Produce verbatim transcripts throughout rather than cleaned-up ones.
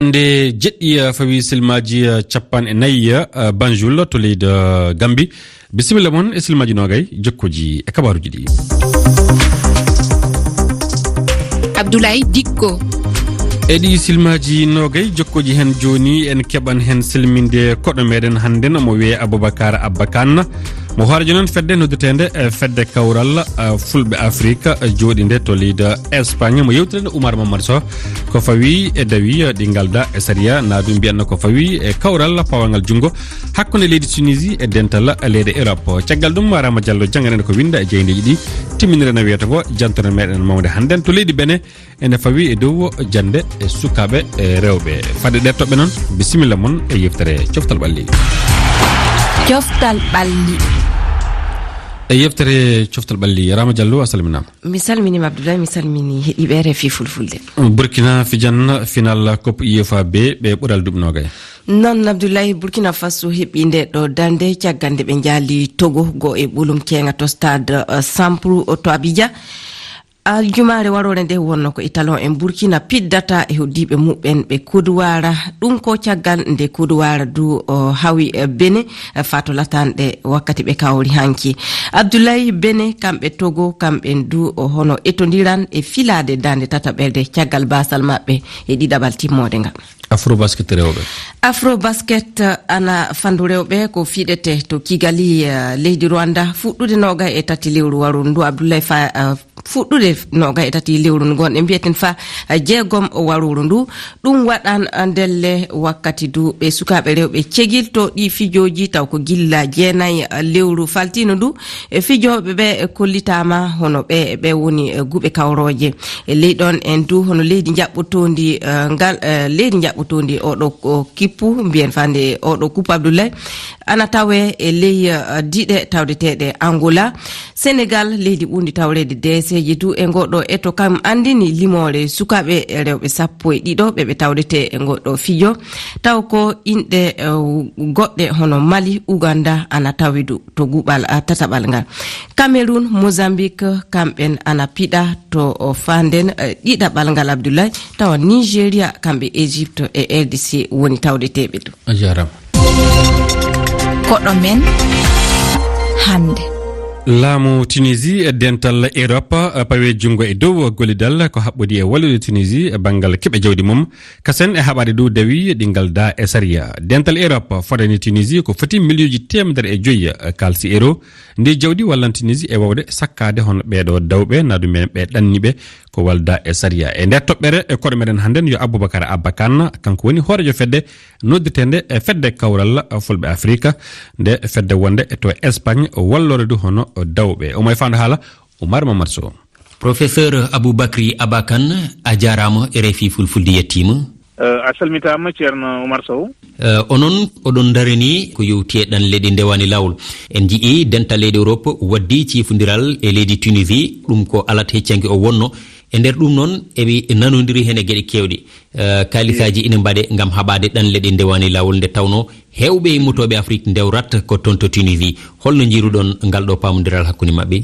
Nde jeɗɗi, eh, fawi silmaaji, eh, capanɗe nayi, eh, Banjul to leydi, eh, Gambi. Bisimilla mon e silmaaji noogay, jokkoji e kabaaruji ɗi. Abdoulaye Dikko. E ɗi silmaaji noogay, jokkoji hen jooni, en keɓan hen silminde koɗo meɗen hannden, omo wiyee Aboubacar Abba Kane. Mo hooreejo noon fedde noddeteende, eh, Fedde Kawral, eh, Fulɓe Afrik, eh, jooɗinde to leydi Espagne. Mo yewtirde Oumar Mamadou Sow ko fawi e dawi, eh, ɗi ngalda e sariya, naa ɗum mbiyanno ko fawi e kawral pawal ngal junngo hakkunde leydi Tunisie e dental leyɗe Europe. Caggal ɗum, Rama Diallo jannganande ko winnda e jeyndeeji ɗi, timminire no wiyata ngo, jantere meɗen mawnde hannden to leydi Benin, ene fawi e dow jannde e sukaaɓe e rewɓe. Fadde ɗe toɓɓe noon, bisimilla mon e yeftere Coftal Ɓalli. Coftal Ɓalli. E yeftere Coftal Ɓalli, Rama Diallo, a salminaama. Mi salminiima Abdoulaye, mi salmini heɗiiɓe R F I Fulfulde. Burkina fijan final Coupe U E F A B, ɓe ɓural duuɓi noogay. Noon Abdoulaye, Burkina Faso heɓi nde ɗo darnde caggal nde ɓe njaali Togo, go e ɓolum keeŋa to stade, eh, Sampru to Abidjan. Aljumaare waroore nde wonno ko e talon en Burkina piddata e hoddiiɓe muɓɓen ɓe Koduwaara. Ɗum ko caggal nde Koduwaara du o hawi, eh, Benin, eh, fato latanɗe wakkati ɓe kawri hanki. Abdoulaye, Benin, kamɓe Togo, kamɓen du o hono etondiran e filaade daande tataɓerde caggal baasal maɓɓe e ɗiɗaɓal timmoode ngal. Afrobasket rewɓe. Afrobasket, eh, ana fandu rewɓe ko fiɗete to Kigali, eh, leydi Rwanda, fuɗɗude noogay e tati lewru waroru ndu, Abdoulaye, fa, eh, fuɗɗude noogay e tati lewru ndu ngonɗen mbiyeten fa, eh, jeegom waroru ndu. Ɗum waɗan, eh, ndelle wakkati du ɓe sukaaɓe rewɓe cegilto ɗi fijooji taw ko gilla jeenay, eh, lewru faltiino ndu. E fijooɓe ɓe kollitaama hono ɓe, ɓe woni, eh, guɓe kawrooje. E ley ɗon en du hono leydi njaɓɓotoondi, eh, ngal, eh, leydi njaɓɓotoondi oɗo ko kippu, mbiyen fande oɗo kuppu Abdoulaye, ana tawe e ley, eh, diɗe tawdeteeɗe Angola. Senegal, leydi ɓurndi tawreede deeseeji du e ngoɗo eto kam anndini limoore sukaaɓe rewɓe sappo e ɗiɗo ɓe ɓe tawdete e ngoɗo fijo. Taw ko inɗe, eh, goɗɗe hono Mali, Uganda ana tawi du to guɓal, ah, tataɓal ngal. Cameroun, Mozambique, kamɓen ana piɗa to, o, fanden, eh, ɗiɗaɓal ngal Abdoulaye. Tawa Nigeria, kamɓe Égypte e R D C woni tawdeteeɓe du. A jaaraama. Koɗo men hannde. Laamu Tunisie e dental Europe, eh, pawe junngo e dow gollidal ko haɓɓodi e wallude Tunisie e banngal keɓe jawdi mum. Kasen e haɓaade dow dawi ɗi ngalda e sariya. Dental Europe fodani Tunisie ko foti miliyuuji teemedere e joyi, eh, kalsi euro. Ndi jawdi wallan Tunisie e wawde sakkaade hono ɓeeɗo dawɓe, na ɗum en ɓe ɗanniɓe ko walda e sariya. E nder toɓɓere e koɗo meɗen hannden yo Aboubacar Abba Kane, kanko woni hooreejo fedde noddirteende e Fedde Kawral Fulɓe Afrika, nde fedde wonde e to Espagne wallore du hono dawɓe. Omo e faandu haala Oumar Mamadou Sow. Professeur Aboubacry Abakan, a jaaraama, R F I Fulfulde yettiima. Eh, a salmitaama, Ceerno Oumar Sow. Eh, onon, oɗon ndarani ko yowti e ɗanle ɗi ndewaani laawol. En nji'i dental leyɗe Europe waɗdi ciifondiral e leydi Tunisie, ɗum ko alat heccanki o wonno. E nder ɗum noon, eɓe nanondiri heen e geɗe keewɗe. Eh, kaalisaaji ina mbaɗe ngam haɓaade ɗanle ɗi ndewaani laawol, nde tawnoo heewɓe e immotooɓe Afrik ndewrat ko toon to Tunisie. Holno njiiruɗon ngal ɗo paamondiral hakkunde maɓɓe?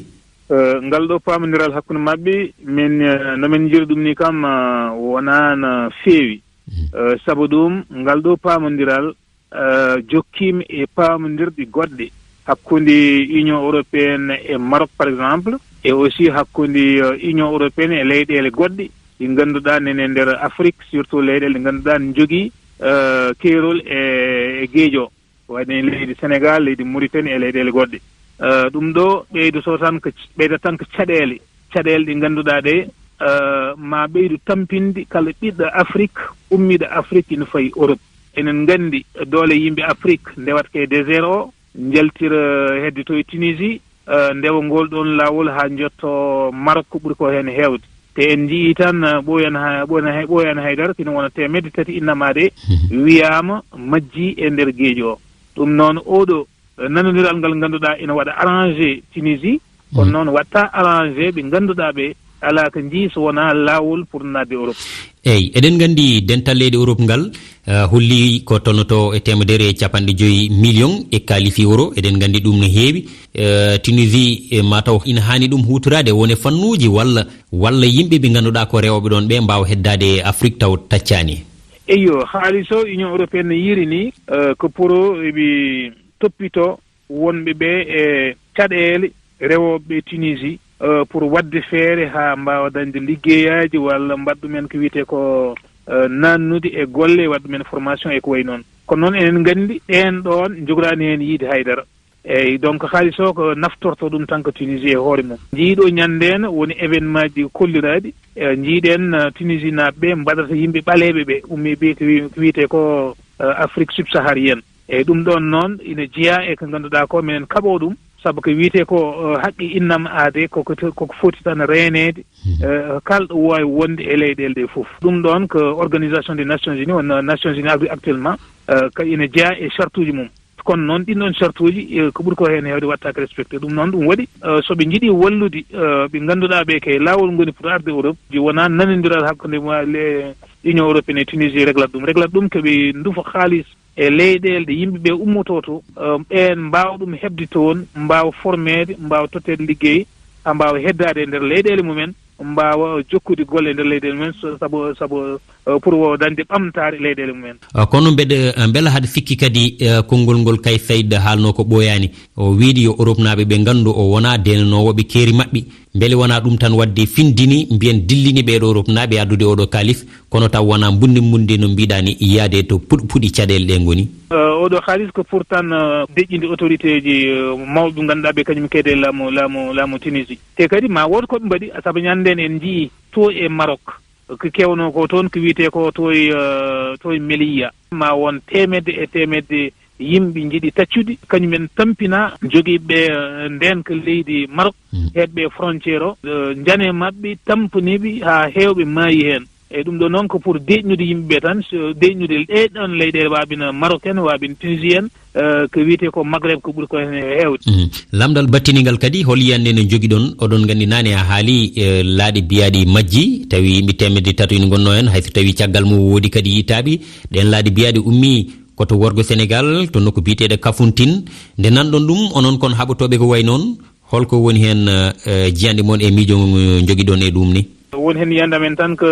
Eh, ngal ɗo paamondiral hakkunde maɓɓe, min, eh, no min njiri ɗum ni kam, eh, wonaa no feewi. Mhm. Eh, sabu ɗum, ngal ɗo paamondiral, eh, jokkiima e paamondirɗi goɗɗe hakkunde Union Européenne e Maroc, par exemple, e aussi hakkunde, eh, Union Européenne e leyɗeele goɗɗe ɗi ngannduɗaa nene nder Afrik, surtout leyɗeele ɗe ngannduɗaa ne njogii, eh, keerol e, e geejo. Wayno e leydi Senegal, leydi Mauritanie e leyɗeele goɗɗe. Eh, ɗum ɗo ɓeydoto tan ko, ɓeydat tan ko caɗeele, caɗeele ɗe ngannduɗaa ɗe, eh, ma ɓeydu tampinde kala ɓiɗɗo Afrik, ummiiɗo Afrik ina fayi Europe. Enen nganndi doole yimɓe Afrik ndewata ko e désert o, njaltira hedde to e Tunisie, eh, ndewa ngol ɗon laawol haa njotto Maroc, ko ɓuri ko heen heewde. Te en njiyii tan, eh, ɓooyan ha-, ɓooyan hay-, ɓooyan haydara, kino wona teemedde tati innama de, mhm, wiyaama majji e nder geejo o. Ɗum noon, oɗo, eh, nanondiral ngal ngannduɗaa ina waɗa arrangé Tunisie, kono, mhm, noon waɗta arrangé ɓe ngannduɗaa ɓe alaa ko njii so wonaa laawol pour naatde Europe. Eey, eɗen nganndi dental leyɗe Europe ngal, eh, holli ko tolnotoo e teemedere e capanɗe joyi million e kaalisi euro. Eɗen nganndi ɗum no heewi. Eh, Tunisie, eh, mataw ina haani ɗum huutoraade wone fannuuji walla, walla yimɓe ɓe ngannduɗaa ko rewɓe ɗoon ɓe mbaawa heddaade e Afrik taw taccaani. Eyyo, haalis o Union Européenne ne yiiri ni, eh, ko pour eɓe toppito wonɓe ɓe e caɗeele rewooɓe Tunisie, eh, pour waɗde feere haa mbaawa dañde liggeyaaji walla mbaɗ ɗumen ko wiyetee ko, eh, naannude e golle, waɗ ɗumen formation e ko wayi noon. Kono noon enen nganndi ɗeen ɗoon njogoraani heen yiide haydara. Eyyi, donc haalis o ko naftorto ɗum tan ko Tunisie e hoore mum. Njiyɗo ñande en woni événement ji kolliraaɗi. Eh, njiiɗen, eh, Tunisie naaɓe ɓe mbaɗata yimɓe ɓaleeɓe ɓe, ummii ɓe ko wi-, ko wiyetee ko, eh, Afrique subsaharienne. Eyyi, ɗum ɗoon noon ina jeyaa e ko ngannduɗaa ko minen kaɓoo ɗum, sabu ko wiyetee ko, eh, haqqe innam aadee koko to-, koko foti tan reeneede, eh, kala ɗo waawi wonde e leyɗeele ɗe fof. Ɗum ɗoon ko Organisation des Nations Unies, won Nations Unies actuellement, eh, ko ina jeyaa e sartuuji mum. Kono noon ɗin ɗoon sartuuji, eh, ko ɓuri ko heen heewde waɗtaake respecté. Ɗum noon ɗum waɗi, eh, so ɓe njiɗi wallude, eh, ɓe ngannduɗaa ɓe ko e laawol ngoni pour arde Europe, ji wonaa nanondiral hakkunde ma-, le-, Union Européenne e Tunisie reglat ɗum. Reglat ɗum ko ɓe ndufa haalis e leyɗeele ɗe yimɓe ɓe ummotoo to, eh, ɓeen mbaawa ɗum heɓde toon, mbaawa formeede, mbaawa totteede liggey, haa mbaawa heddaade e nder leyɗeele mumen, mbaawa jokkude golle e nder leyɗeele mumen, so-, sabu, sabu, eh, pour wo dañde ɓamtaare leyɗeele mumen. Eh, kono mbeɗa, eh, mbela haɗa fikki kadi, eh, konngol ngol Kais Saied haalnoo ko ɓooyaani? O wiide yo Europe naaɓe ɓe nganndu o wonaa deenanoowo ɓe keeri maɓɓe. Mbele wonaa ɗum tan waɗde findini, mbiyen dillini ɓeeɗo Europe naaɓe addude oɗo kaalis, kono taw wonaa mbunndi mbunndi no mbiɗaa ni yaade to puɗ-, puɗi caɗeele ɗe ngoni? Eh, oɗo haalis ko pour tan, eh, deƴƴinde autorité ji, eh, mawɓe ngannduɗaa ɓe kañum keede laamu, laamu, laamu Tunisie. Te kadi ma wood ko ɓe mbaɗi, sabu ñande en en njii to e Maroc, ko kewnoo ko toon, ko wiyetee ko to e, eh, to e Melilla. Ma won teemedde e teemedde yimɓe njiɗi taccude, kañum en tampina jogiiɓe, eh, ndeenka leydi Maroc, heedɓe frontière o, eh, njane maɓɓe tampaniiɓe haa heewɓe maayi heen. Eyyi, ɗum ɗo noon ko pour deeƴnude yimɓe ɓe tan, so deeƴnude ɗee ɗoon leyɗeele waaɓina Maroc en, waaɓina Tunisie en, eh, ko wiyetee ko Maghreb ko ɓuri ko heen heewde. Mhm. Lamndal battiningal kadi, hol yiyannde nde njogiɗon? Oɗon nganndi naane a haali, eh, laaɗe biyaaɗi majji, tawi yimɓe teemedde tato ina ngonnoo heen, hay so tawi caggal mum woodi kadi yitaaɓe. Ɗeen laaɗe biyaaɗe ummii ko to worgo Senegal, to nokku biyeteeɗo Kafountine. Nde nanɗon ɗum, onon kon haɓotooɓe ko wayi noon, holko woni heen, eh, jiyanɗe mon e miijo ngo njogiɗon e ɗum ni? Woni heen yiyannde amen tan ko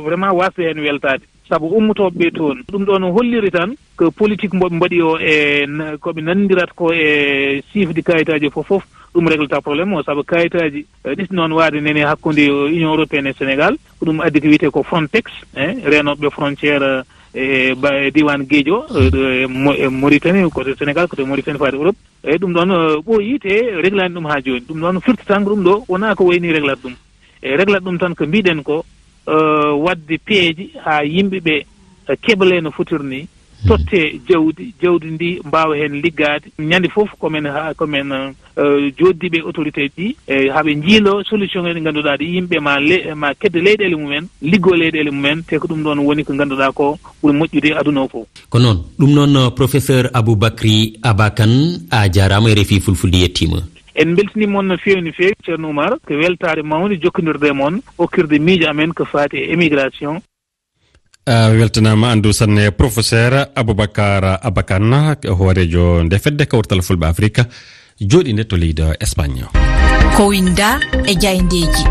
vraiment waasde heen weltaade. Sabu ummotooɓe ɓe toon, ɗum ɗoon o holliri tan ko politique mbo ɓe mbaɗi o e n-, ko ɓe nanndirata ko e siifde kayitaaji fof fof, ɗum reglata problème o. Sabu kayitaaji, eh, ɗi noon waade nene hakkunde, eh, Union Européenne e Sénégal, ko ɗum addi ko wiyetee ko Frontex, eh, reenooɓe frontière, eh, e ba-, e diiwaan Geejo, eh, ɗo e Mo-, e Mauritanie, côté Sénégal, côté Mauritanie faade Europe. Eyyi, ɗum ɗoon, eh, ɓooyi te reglaani ɗum haa jooni. Ɗum ɗoon firti tan ko ɗum ɗo wonaa ko wayni reglata ɗum. E reglata ɗum tan ko mbiɗen ko, eh, waɗde peeje haa yimɓe ɓe, eh, keɓle no fotiri ni, totte jawdi, jawdi ndi mbaawa heen liggaade. Ñande fof ko men ha-, ko men, eh, jooɗdi ɓe autorité ji ɗi, eh, haa ɓe njiilo solution en ngannduɗaa ɗi yimɓe ma le-, ma kedde leyɗeele mumen, liggo leyɗeele mumen, te ko ɗum ɗoon woni ko ngannduɗaa ko ɓuri moƴƴude aduna o fof. Ko noon. Ɗum noon, uh, Professeur Aboubacry Abakan, a jaaraama, R F I Fulfulde yettiima. En mbeltiniima on no feewi, no feewi, Ceerno Oumar. Ko weltaare mawnde jokkondirde e mon, okkirde miijo amen ko faati e émigration. A weltanaama, anndu sanne, Professeur Aboubacar Abakan, hooreejo nde fedde kawrital Fulɓe Afrika, jooɗiinde to leydi Espagne. Ko winda e jayndeeji.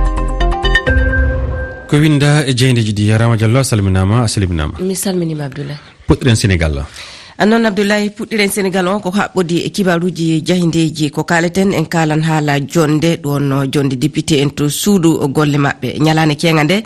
Ko winda e jayndeeji ɗi, Rama Diallo, a salminaama, a salminaama. Mi salminiima, Abdoulaye. Puɗɗiren Senegal. A noon, Abdoulaye, puɗɗiren Senegal on ko haɓɓodi e kibaaruuji jayndeeji. Ko kaaleten, en kaalan haala jonnde, ɗum wonno jonnde député en to suudu golle maɓɓe. Ñalaande keeŋa nde,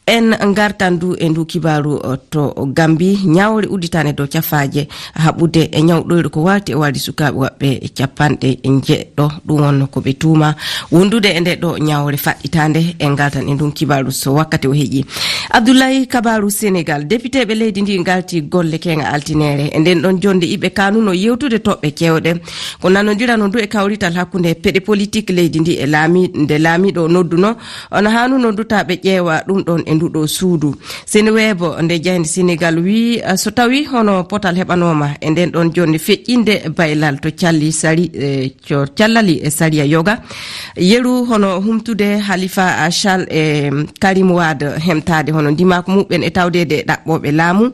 en ngartan du e ndu kibaaru, o, to Gambi. Ñaawoore udditaande dow cafaaje haɓude e ñawɗoyre ko waalti e waaldi sukaaɓe woɓɓe capanɗe njeeɗiɗo. Ɗum wonno ko ɓe tuuma wondude e nde ɗo ñaawoore faɗɗitaande. En ngaltan e ndun kibaaru so wakkati o heƴi. Abdoulaye, kabaaru Senegal. Depiteeɓe leydi ndi ngalti golle keeŋa altineere. E nden ɗon jonnde iɓe kanuno yewtude toɓɓe cewɗe. Ko nanondirano du e kawrital hakkunde peɗe politik leydi ndi e laami-, nde laamiiɗo nodduno. Ono haanuno du taa ɓe ƴeewa ɗum ɗon e ndu ɗo suudu. Seneweb, nde jaynde Senegal wii, ah, so tawi hono potal heɓanooma e nden ɗon jonnde feƴƴinde baylal to calli sari, eh, co-, callali e sariya yoga. Yeru hono humtude Halifa Sall e Karim Wade hemtaade hono ndimaako muɓɓen e tawdeede e ɗaɓɓooɓe laamu.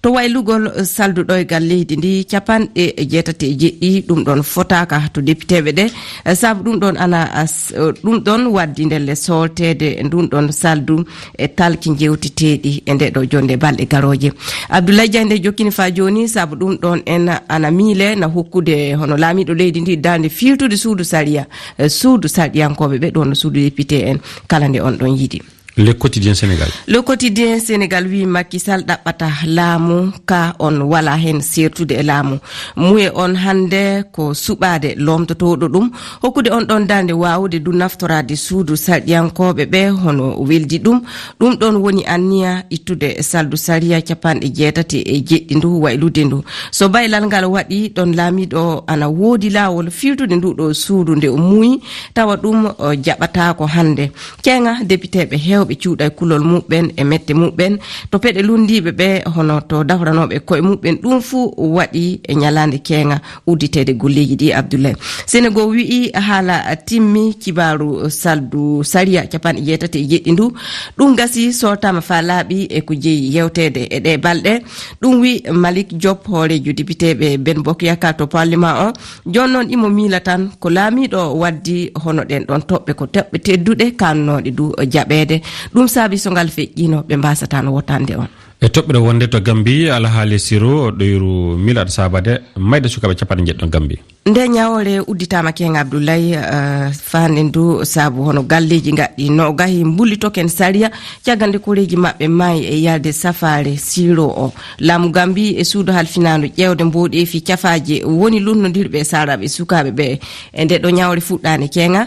To waylugol saldu ɗoygal leydi ndi capanɗe jeetati e jeɗɗi, ɗum ɗon fotaaka to depiteeɓe ɓe. Sabu ɗum ɗon ana, as-, ɗum ɗon waddi ndelle soolteede ndun ɗon saldu e alki jewteteeɗi e nde ɗo jonnde balɗe garooje. Abdoulaye Diagne nde jokkini faa jooni, sabu ɗum ɗoon en ana miile na hokkude hono laamiiɗo leydi ndi darnde fiiltude suudu sariya, eh, suudu sarɗiyankooɓe ɓe ɗoon no suudu député en, kala nde on ɗoon yiɗi. Le Quotidien Sénégal. Le Quotidien Sénégal wi Macky Sall ɗaɓɓata laamu ka on wala heen seertude e laamu. Muye on hannde ko suɓaade loomtotooɗo ɗum, hokkude on ɗon darnde waawude du naftoraade suudu sarɗiyankooɓe ɓe hono weldi ɗum. Ɗum ɗon woni anniya ittude saldu sariya capanɗe jeetati e jeɗɗi ndu waylude ndu. So baylal ngal waɗi ɗon laamiiɗo ana woodi laawol fiiltude ndu ɗo suudu nde o muuyi, tawa ɗum o jaɓataako hannde. Keeŋa, depiteeɓe heewɓe cuuɗay kulol muɓɓen e mette muɓɓen, to peɗe lunndiiɓe ɓe, hono to dawranooɓe koye muɓɓen, ɗum fuu waɗi e ñalaande keeŋa udditeede golleeji ɗi, Abdoulaye. Senego wi'i haala timmi kibaaru saldu sariya capanɗe jeetati e jeɗɗi ndu. Ɗum gasi, sooltaama faa laaɓi e ko jeyi yewteede e ɗee balɗe. Ɗum wi Malick Diop, hooreejo depiteeɓe Ben Bokk Yaakaar to parlement o. Jooni noon, imo miila tan ko laamiiɗo o waddi hono ɗeen ɗoon toɓɓe, ko toɓɓe tedduɗe, kaannooɗe du jaɓeede. Ɗum saabi so ngal feƴƴiino, ɓe mbaasataa no wotande on. E toɓɓere wonde to Gambi, alhaali siro ɗoyru miilaɗo saabade mayde sukaaɓe capanɗe njeɗɗo Gambi. Nde ñawoore udditaama keng Abdoulaye, eh, faanden du saabu hono galleeji ngaɗɗi no gahi mbulli token sariya, caggal nde koreeji maɓɓe maayi e yalde safaare siro o. Laamu Gambi e suudu halfinaandu ƴeewde mboɗeefi cafaaje woni lunnondirɓe e saalaaɓe sukaaɓe ɓe. E nde ɗo ñawre fuɗɗaani keŋa,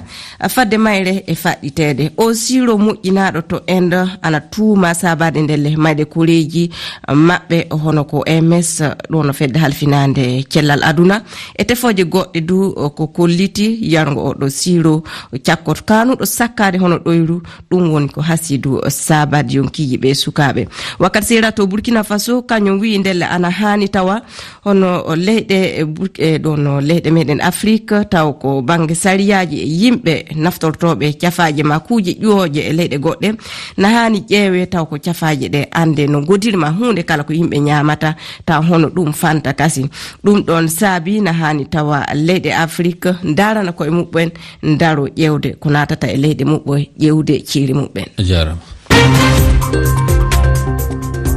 fadde mayre e faɗɗiteede. O siiro moƴƴinaaɗo to Inde ana tuuma saabaade ndelle mayde koreeji maɓɓe, hono ko M S, ɗo no fedde halfinaande cellal aduna. E tefooje goɗɗe du ko kolliti yargo o ɗo siiro cakkot kaanuɗo sakkaade hono ɗoyru. Ɗum woni ko hasidu saabadiyonkiiji ɓe sukaaɓe. Wakkati seeɗa to Burkina Faso, kañum wi'i ndelle ana haani tawa hono leyɗe, e Burk-, e ɗo no leyɗe meɗen Afrik, taw ko bannge sariyaaji e yimɓe naftortooɓe cafaaje ma kuuje ƴuwooje e leyɗe goɗɗe, na haani ƴeewee taw ko cafaaje ɗe annde no ngodiri ma huunde kala ko yimɓe ñaamata, taw hono ɗum fanta kasi. Ɗum ɗoon saabi na haani tawa leyɗe Afrik ndarana koye muɓɓen, ndaro ƴeewde ko naatata e leyɗe muɓɓe, ƴeewde ciiri muɓɓen. A jaaraama.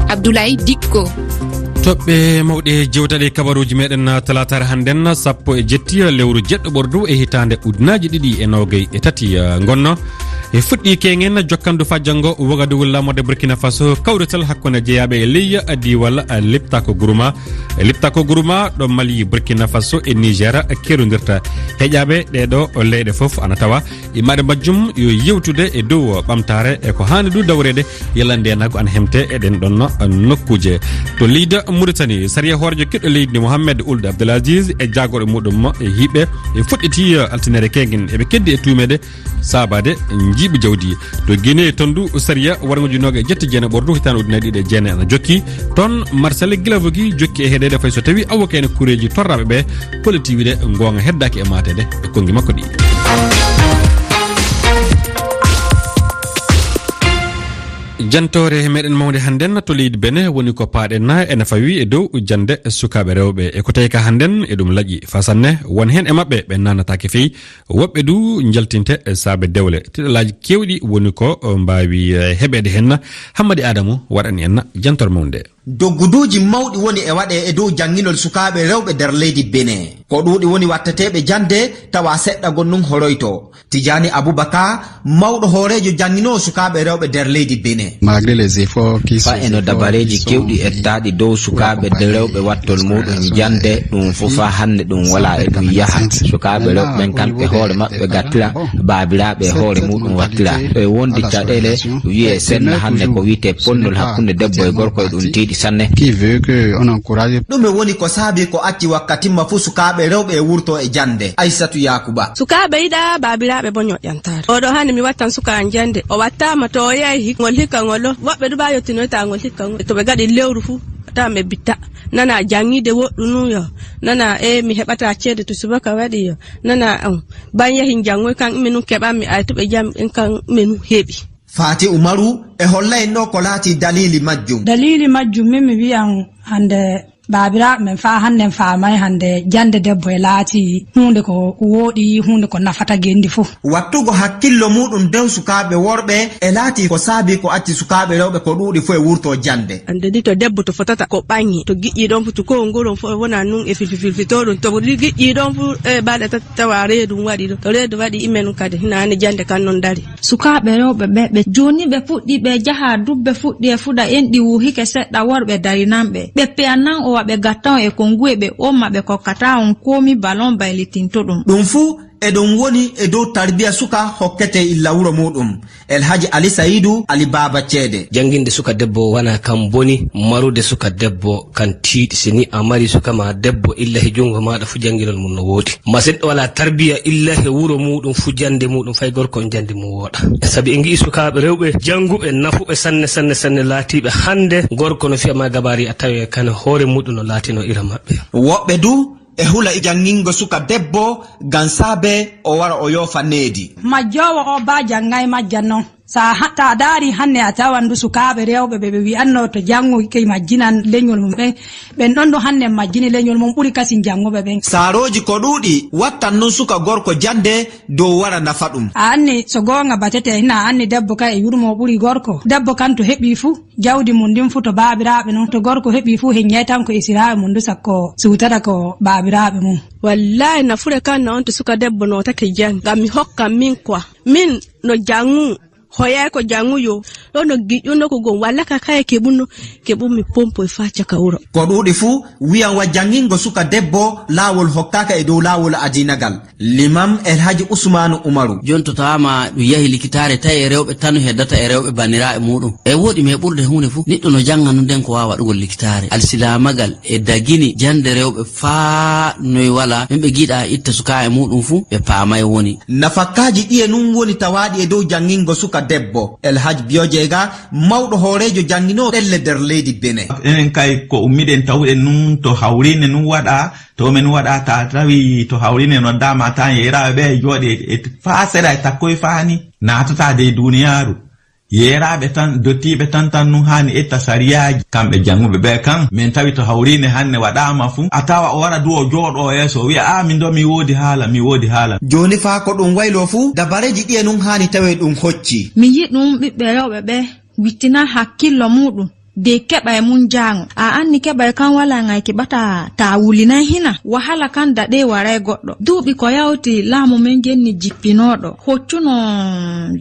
Abdoulaye Dikko. Toɓɓe mawɗe jewtaɗe kabaruuji meɗen talaataare hannden, sappo e jetti lewru jeɗɗo ɓordu e hitaande ujunaaji ɗiɗi e noogay e tati, eh, ngonno. E fuɗɗi keŋen jokkandu faa janngo Wagadugu laamorde Burkina Faso, kawrital hakkunde jeyaaɓe e ley diiwal, eh, Liptako Guruma. E Liptako Guruma ɗo Mali, Burkina Faso e Niger kerondirta. Heƴaaɓe ɗee ɗo leyɗe fof ana tawa. E maɓɓe majjum yo yewtude e dow ɓamtaare e ko haani du dawreede yalla ndeenaagu ana hemte e ɗeen ɗon nokkuuje. To leydi Mauritanie, sariya hooreejo kiɗɗo leydi ndi Mohamed Ould Abdelaziz e jaagorɓe muɗum e hiɓe e fuɗɗiti, eh, altinere keŋen. Eɓe keddi e tuumeede saabaade njiiɓu jawdi. To Guinée, toon du sariya warngo ujunaaji jetti jeenay ɓordu hitaande ujunaaji ɗiɗi e jeenay ana jokki. Toon Marcel Guilavogui jokki e heɗeede fay so tawi avocat ene kureeji torraaɓe ɓe kolliti wiide ngoonga heddaaki e maateede e konngi makko ɗi. Jantoore meɗen mawnde hannden to leydi Benin woni ko paaɗen ene fawi e dow jannde sukaaɓe rewɓe. E ko tawi ka hannden e ɗum laƴi faa sanne, won heen e maɓɓe ɓe naanataake fey, woɓɓe du njaltinte saabe dewle. Tiɗalaaji keewɗi woni ko mbaawi, eh, heɓeede heen. Hammadi Aadamu waɗani en jantoore mawnde. Dogguduuji mawɗi woni e waɗee e dow jannginol sukaaɓe rewɓe nder leydi Benin. Ko ɗuuɗi woni watteteeɓe jannde, tawa seɗɗa gonɗum holoyto. Tijaani Abubakar, mawɗo hooreejo jannginoowo sukaaɓe rewɓe nder leydi Benin. Malgré les efforts qui sont faits, eno dabareeji kewɗi ettaaɗi dow sukaaɓe de rewɓe wattol muɗum jannde, ɗum fof faa hannde ɗum walaa e ɗum yaha. Sukaaɓe rewɓe ɓen kamɓe hoore maɓɓe gattira, baabiraaɓe e hoore muɗum wattira. E wondi caɗeele, wiyee senna hannde ko wiyetee ponnol hakkunde debbo e gorko e ɗum tiiɗi sanne. Qui veut que on encourage. Ɗume woni ko saabi ko acci wakkati ma fuu sukaaɓe rewɓe e wurtoo e jannde? Aissatu Yakuba. Sukaaɓe yiɗaa, baabiraaɓe boo ñoƴƴantaare. Oo ɗoo hannde mi wattan suka am jannde. O wattaama to o yehi ngol hikka ngol ɗoo. Woɓɓe du baa yottinoyta ngol hikka ngol. To ɓe ngaɗi lewru fuu, a tawan ɓe bitta. Nana janngiide woɗɗunu yo. Nana e mi heɓataa ceede to subaka waɗi yo. Nana, um, ban yahi janngoy kan ɓe nun keɓanmi ay to ɓe jam en kan ɓe nun heɓi. Faati Umaru e holla en ɗoo ko laati daliili majjum. Daliili majjum min mi wi'an hannde Baabiraaɓe men faa hannden faamay hannde jannde debbo e laati huunde ko wooɗi, huunde ko nafata genndi fof. Wattugo hakkillo muuɗum dow sukaaɓe worɓe e laati ko saabi ko acci sukaaɓe rewɓe ko ɗuuɗi fof e wurtoo jannde. Hannde ni to debbo to fotata ko ɓaŋŋi, to giƴƴi ɗoon fof to kowol ngol on fof wona nun e filfi filfitoo ɗum. To giƴƴi ɗoon fof e balɗe tati tawa reedu waɗi ɗo. To reedu waɗi imen kadi hinaani jannde kan noon dari. Sukaaɓe rewɓe ɓe, ɓe jooni ɓe puɗɗi, ɓe jaha dubbe fuɗɗi e fuɗa, enɗi wuuhike seɗɗa, worɓe darinan ɓe. Ɓe peyanan o wa ɓe gatta on e konnguye, ɓe omma ɓe kokkata on koomi balon baylitinto ɗum. Ɗum fuu e ɗum woni e dow tarbiya suka hokkete illa wuro muuɗum. El Haji Ali Sayidu Ali Baaba Ceede. Jannginde suka debbo wona kam boni, marude suka debbo kan tiiɗi. Si ni a mari suka ma debbo illa he junngo maaɗa fu jannginol mum no woodi. Ma seɗɗa wala tarbiya illa he wuro muuɗum fu jannde muuɗum fay gorko on jannde mum wooɗa. Sabi en ngi'i sukaaɓe rewɓe jannguɓe nafuɓe sanne, sanne, sanne laatiiɓe hannde gorko no fiya ma gabaari a tawi kan hoore muuɗum no laatino ira maɓɓe. Woɓɓe du e hula janngingo suka debbo ngam saabe o wara o yoofa needi. Majjoowo o baa janngay majjan non. Sa ha-, ta daari hannde a tawan du sukaaɓe rewɓe ɓe ɓe wi'anno to janngo ke majjinan leñol mum ɓen. Ɓen ɗon du hannde majjini leñol mum ɓuri kasin jannguɓe ɓen. Saarooji ko ɗuuɗi wattan nun suka gorko jannde dow wara nafa ɗum. A anni so goonga batete hina anni debbo kay e yurmo ɓuri gorko. Debbo kan to heɓi fu jawdi mum ndin fu to baabiraaɓe non. To gorko heɓi fu heññay tan ko esiraaɓe mum du sakko suutata ko baabiraaɓe mum. Wallaahi nafure kan na on to suka debbo no take jang. Ngam mi hokkan min quoi. Min no janngu. Hoyay ko jannguyo. Ɗo no giƴƴuno ko gom walla ka kay keɓuno. Keɓumi pompo e faa caka wuro. Ko ɗuuɗi fu wi'an wa janngingo suka debbo laawol hokkaaka e dow laawol adiinagal. Limam El Haji Usmaanu Umaru. Jooni to tawaama ɗum yahi likitaare tawi e rewɓe tan heddata e rewɓe banniraaɓe muuɗum. E wooɗi me ɓurde huunde fu. Niɗɗo no jannga nun nden ko waawa waɗugol likitaare. Alsilaamagal e dagini jannde rewɓe faa noy wala. Min ɓe giɗa itta sukaa e muuɗum fu ɓe paamay woni. Nafakkaaji ɗiye nun woni tawaaɗi e dow janngingo suka debbo? El Haj Biyo Jeega, mawɗo hooreejo jannginoo ɗelle nder leydi Bene. Enen kay ko ummiɗen tawuɗen nun to hawriine nun waɗa, to men waɗa ta tawi to hawriine noddaama tan yeeraaɓe ɓe e jooɗi e, e faa seɗa e takkoy faani naatata dey duuniyaaru. Yeeraaɓe tan, dottiiɓe tan tan nun haani etta sariyaaji. Kamɓe jannguɓe ɓe kan, men tawi to hawriine hannde waɗaama fu, a tawa o wara du o jooɗo yeeso, o wi'a, "Aa, min do mi woodi haala, mi woodi haala." Jooni faa ko ɗum wayloo fu, dabareeji ɗiye nun haani tawe ɗum hocci? Mi yiɗum ɓiɓɓe rewɓe ɓe wittina hakkillo muuɗum, de keɓa e mum jaango. A anni keɓa e kan walaa ŋay keɓata ta wulinan hina. Wahala kan daɗe waray goɗɗo. Duuɓi ko yawti laamu men genni jippinooɗo. Hoccuno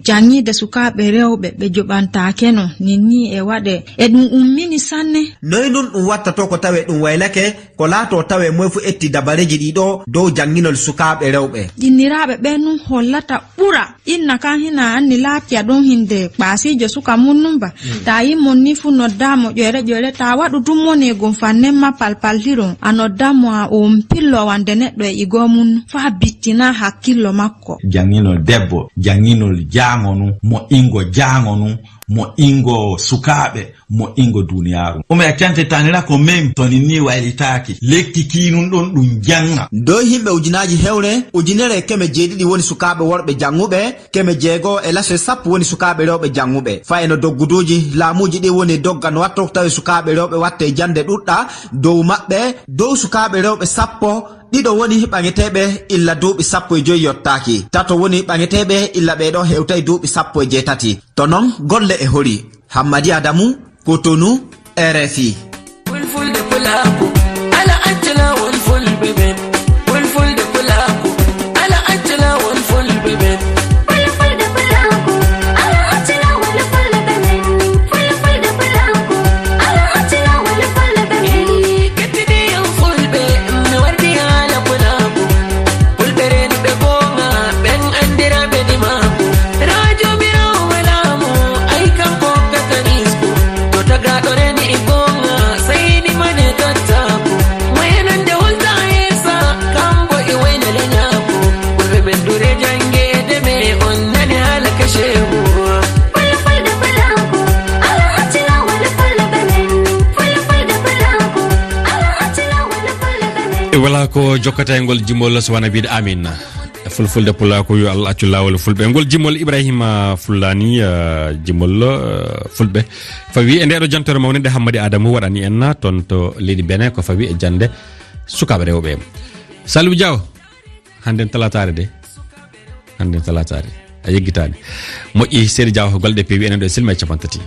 janngiide sukaaɓe rewɓe ɓe joɓantaakeno. Ninni e waɗe. E ɗum ummini sanne. Noy nun ɗum wattato ko tawe ɗum waylake, ko laato tawe moy fu etti dabareeji ɗi ɗo dow jannginol sukaaɓe rewɓe? Inniraaɓe ɓe nun hollata ɓura. Inna kan hina anni laatiya ɗum hinde kpaasiijo suka mun nun ba. Mm. Ta yimmon ni fu noddaa mo ƴoyre ƴoyre, ta waɗu ɗum mone gom fannen ma palpaltiron. A noddaa mo a on pillo wande neɗɗo e igoo mun faa bittina hakkillo makko. Jannginol debbo, jannginol jaango nun, mo ingo jaango nun, mo ingo sukaaɓe, mo ingo duuniyaaru. Ume a cante tanira ko men to ninni waylitaaki. Lekki kiinun ɗon ɗum jannga. Doy himɓe ujunaaji hewre, ujunere e keme jeeɗiɗi woni sukaaɓe worɓe jannguɓe, keme jeego e laso e sappo woni sukaaɓe rewɓe jannguɓe. Faa e no dogguduuji laamuuji ɗi woni dogga no watto tawi sukaaɓe rewɓe watte jannde ɗuɗɗa dow maɓɓe, dow sukaaɓe rewɓe sappo, ɗiɗo woni ɓaŋeteeɓe illa duuɓi sappo e joy yottaaki. Tato woni ɓaŋeteeɓe illa ɓee ɗo hewtay duuɓi sappo e jeetati. To non, golle e hori. Hammadi Adamu, Kotonu, R F I. Fulfulde pulaaku, ala acca laawol fulɓe ɓen. Fulfulde pulaaku, ala acca laawol fulɓe ɓen. Fulfulde pulaaku, ala acca laawol fulɓe ɓen. Fulfulde pulaaku, ala acca laawol fulɓe ɓen. Ee, kettiɗi en fulɓe, mi wardi haala pulaaku. Fulɓe reenuɓe gooŋa, ɓen anndiraaɓe dimaaku. Raa Joomiraawo walaa mo, ay kanko hokkata risku. To tagaaɗo reeni e gooŋa, sey ni mane tattaaku. Wayanande holta yeesa, kambo e wayna leñaaku. Fulɓe men dure janngeede, me on nani haala ka sheehu. Fulfulde pulaaku, ala acca laawol fulɓe men. Fulfulde pulaaku, ala acca laawol fulɓe men. E wala ko jokkata e ngol jimol so wona wiide amin. Fulfulde pulaa ko yo Allah accu laawol fulɓe. Ngol jimol Ibrahima Fullani, eh, jimol, eh, fulɓe. Fawi e ndeɗo jantere mawnde nde Hammadi Adamu waɗani en na toon to leydi Benin ko fawi e jannde sukaaɓe rewɓe. Saliou Diaw, hannden talaataare de. Hannden talaataare. A yeggitaani. Moƴƴi, Seydi Diaw, ko golle ɗe peewi enen ɗo e silma e capanɗe tati.